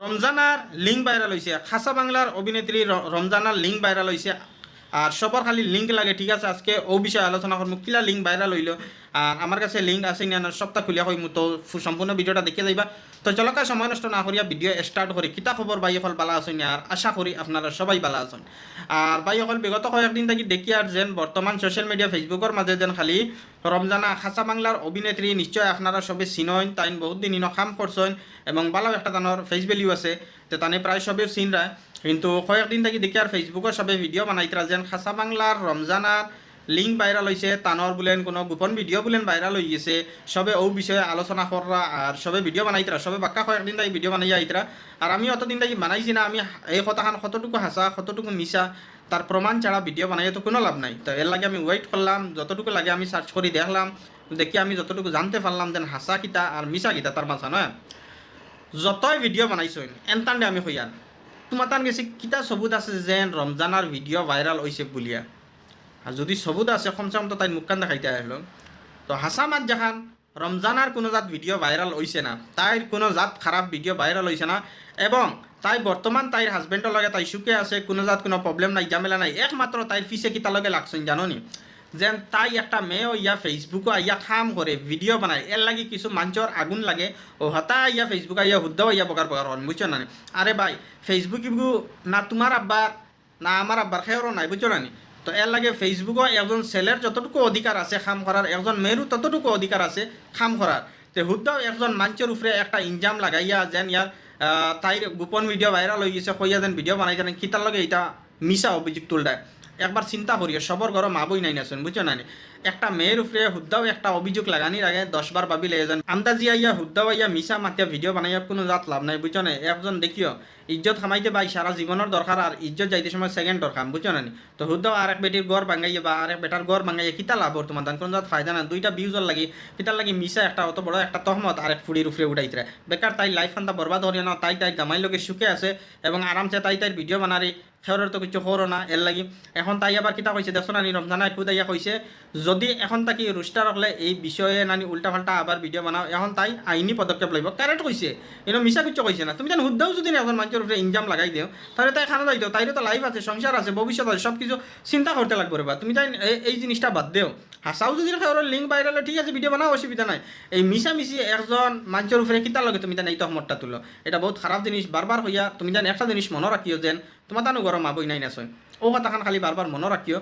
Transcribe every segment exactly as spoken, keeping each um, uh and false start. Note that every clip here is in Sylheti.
রমজানার link viral অইছে, খাসা বাংলার অভিনেত্রী র-, রমজানার লিঙ্ক ভাইরাল অইছে। আর সবর খালি লিঙ্ক লাগে, ঠিক আছে? আজকে অউ বিষয়ে আলোচনা করমু, কিলা লিঙ্ক ভাইরাল অইলো। আর আমার কাছে লিঙ্ক আছে নি না, সবটা খুলিয়া কইমু, তো ফু-, সম্পূর্ণ ভিডিওটা দেখিয়া যাইবা। তো চলউক্কা, সময় নষ্ট না করিয়া ভিডিও স্টার্ট করি। কিতা খবর ভাই অকল, বালা আছইন নি? আর আশা করি আপনারা সবাই বালা আছইন। আর ভাই অকল, বিগত কয়েকদিন থাকি দেখিয়ার যেন বর্তমান সোশ্যাল মিডিয়া, Facebook-র মাঝে যেন খালি রমজানা, খাসা বাংলার অভিনেত্রী, নিশ্চয় আপনারা সবে চিনইন, তাইন বহুত দিন ইনো কাম করছইন এবং বালাউ একটা তানর ফেস ভ্যালু আছে, তে তানে প্রায় সবে চিনরা। কিন্তু কয়েকদিন থাকি দেখিয়ার Facebook-ও সবে ভিডিও বানাইতরা যেন খাসা বাংলার রমজানার লিঙ্ক ভাইরাল অইছে, তানর বুলেন কোনো গোপন ভিডিও বুলেন ভাইরাল অই গেছে, সবে অউ বিষয়ে আলোচনা কররা আর সবে ভিডিও বানাইতরা, সবে বাক্কা কয়েকদিন থাকি ভিডিও বানাইয়া আইতরা। আর আমি অতদিন থাকি বানাইছি না, আমি এই কথাখান কতটুকু হাছা, কতটুকু মিছা, তার প্রমাণ ছাড়া ভিডিও বানাইয়া তো কোনো লাভ নাই। তো এর লাগি আমি ওয়েট করলাম, যতটুকু লাগে আমি সার্চ করি দেখলাম, দেখি আমি যতটুকু জানতে পারলাম যেন হাছা কিতা আর মিছা কিতা তার মাঝে, নয়? যতই ভিডিও বানাইছইন, এনতানরে আমি কইয়ার, তুমাতান গেছে কিতা সবুত আছে যেন রমজানার ভিডিও ভাইরাল অইছে বুলিয়া? আর যদি সবুত আছে, কমসে কম তো তাইন মুখখান দেখাইতা আইলো। তো হাছা মাত যেখান, রমজানার কোনো জাত ভিডিও ভাইরাল অইছে না, তাইর কোনো জাত খারাপ ভিডিও ভাইরাল অইছে না, এবং তাই বর্তমান তাইর হাজবেন্ডর লগে তাই সুখে আছে, কোনো জাত কোনো প্রবলেম নাই, ঝামেলা নাই। একমাত্র তাইর পিছে কিতার লগে লাগছইন জানো নি? যেন তাই একটা মেয়ে অইয়া Facebook-ও আইয়া কাম করে, ভিডিও বানায়, এর লাগি কিছু মানষর আগুন লাগে, অউ হতা আইয়া Facebook-ও আইয়া হুদ্দাউ আইয়া বকার বকার করইন, বুঝছো না নি? আরে ভাই, Facebook ইগু না তুমার আব্বার, না আমার আব্বার, কেউরও নাই, বুঝছো না নি? তো এর লাগি Facebook-ও একজন ছেলের যতটুকু অধিকার আছে কাম করার, একজন মেয়েরও ততটুকু অধিকার আছে কাম করার। তে হুদ্দাউ একজন মানষর উপরে একটা ইলজাম লাগাইয়া যেন ইয়ার, আহ, তাইর গোপন ভিডিও ভাইরাল অই গেছে, কইয়া যেন ভিডিও বানাইছে না, কিতার লগে ইটা মিছা অভিযোগ তুলরায়। একবার চিন্তা করিও, সবর ঘরো মা বইন আছইন, বুঝছো না নি? একটা মেয়ের উপরে হুদ্দাউ একটা অভিযোগ লাগানির আগে দশ বার ভাবিলে যেন। আন্দাজি আইয়া হুদ্দাউ আইয়া মিছা মাতিয়া ভিডিও বানাইয়া কোনো জাত লাভ নাই, বুঝছো না? একজন দেখিও, ইজ্জত কামাইতে ভাই সারা জীবনর দরকার, আর ইজ্জত যাইতে সময় সেকেন্ডর কাম, বুঝছো না নি? তো হুদ্দাউ আরেক বেটির ঘর ভাঙ্গাইয়া বা আরেক বেটার ঘর ভাঙ্গাইয়া কিতা লাভ অর তুমার? তান কোনো জাত ফায়দা না। দুইটা ভিউজর লাগি, কিতার লাগি মিছা একটা অত বড় একটা তহমত আরেক ফুড়ির উপরে উঠাইতরায়? বেকার তাইর লাইফ খান্তা বরবাদ করিও না। তাই তাইর জামাইর লগে সুখে আছে এবং আরামসে তাই তাইর ভিডিও বানারি, কেউরর তো কিছু করো না, এর লাগি। এখন তাই আবার কিতা কইছে দেখছো না নি? রমজানায় খুদ আইয়া কইছে, যদি এখন থাকি রুস্টার অকলে এই বিষয়ে নানি উল্টাপাল্টা আবার ভিডিও বানাও, এখন তাই আইনি পদক্ষেপ লইবো। কারেক্ট কইছে, ইনো মিছা কিচ্ছু কইছে না। তুমি যেন হুদ্দাউ যদি একজন মানষর উপরে ইলজাম লাগাই দেও, তাইলে তাই কানো যাইতো, তাইরও তো লাইফ আছে, সংসার আছে, ভবিষ্যৎ আছে, সব কিছু চিন্তা করতে লাগবো রে বা। তুমি তাই এ-, এই জিনিসটা বাদ দেও। হাছাউ যদি কেউরর লিঙ্ক ভাইরাল অয়, ঠিক আছে, ভিডিও বানাও, অসুবিধা নাই। এই মিছামিছি একজন মানষর উপরে কিতার লগে তুমি তাই এই তহমতটা তুলো, এটা বহুত খারাপ জিনিস। বারবার কইয়ার, তুমি যেন একটা জিনিস মনো রাখিও যেন তুমার তানু ঘরো মা বইন আছইন, অউ কথাখান খালি বারবার মনো রাখিও।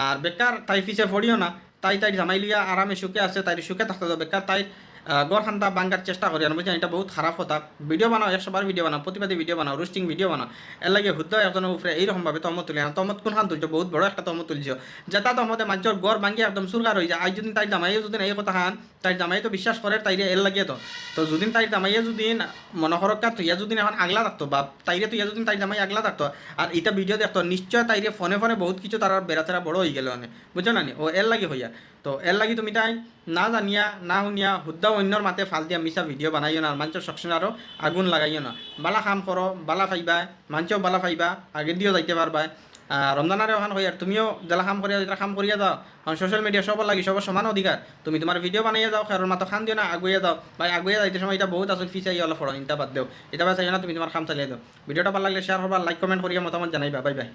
আর বেকার তাইর পিছে পড়িও না, তাই তাইর জামাই লইয়া আরামে সুখে আছে, তাইর সুখে থাকতে দাও। বেকার তাইর, আহ, ঘর খান্তা ভাঙ্গার চেষ্টা করিও না, বুঝছো না? এটা বহুত খারাপ কথা। ভিডিও বানাও, একশো বার ভিডিও বানাও, প্রতিবাদী ভিডিও বানাও, রোস্টিং ভিডিও বানাও। এর লাগি হুদ্দাউ একজনর উপরে এইরকম ভাবে তহমত তুলিও না। তহমত কোনখান তুলছো? বহুত বড় একটা তহমত তুলছো। যেটা তহমতে মানষর ঘর ভাঙ্গি একদম চুরকার অই যায়। আইজ যদি তাইর জামাইয়ে যদি এই কথাখান তাইর জামাই তো বিশ্বাস করের তাইরে, এর লাগিয়া তো। তো যুদিন তাইর জামাইয়ে যুদিন মনো করউক্কা থইয়া যুদিন এখন আগলা থাকতো বা তাইরে থইয়া যুদিন তাইর জামাই আগলা থাকতো আর ইতা ভিডিও দেখতো, নিশ্চয় তাইরে ফোনে ফোনে বহুত কিছু তারার বেড়া তেরা বড় অইগেলো অনে, বুঝছো না নি? অউ এর লাগি কইয়ার। তো এর লাগি তুমি তাই না জানিয়া, না হুনিয়া, হুদ্দা অইন্যর মাতে ফাল দিয়া মিছা ভিডিও বানাইও না, আর মানষর সংসারো আগুন লাগাইও না। বালা কাম করো, বালা পাইবায়, মানষেও বালা পাইবা, আগেদিও যাইতে পারবায়। আর রমজানারে অখান কইয়ার, তুমিও যেলা কাম করিয়া যাইতায় কাম করিয়া যাও, কারণ সোশ্যাল মিডিয়া সবর লাগি, সবর সমান অধিকার। তুমি তুমার ভিডিও বানাইয়া যাও, কেউরর মাতো কান দিও না, আগুয়াইয়া যাও। ভাই, আগুয়াইয়া যাইতে সময় ইতা বহুত আছইন, পিছাইয়া অলা পড়ো, ইতা বাদ দেও। ইতা বাদ চাইও না, তুমি তুমার কাম চালিয়া দেও। ভিডিওটা ভালা লাগলে শেয়ার করবা, লাইক কমেন্ট করিয়া মতামত জানাইবা। Bye bye.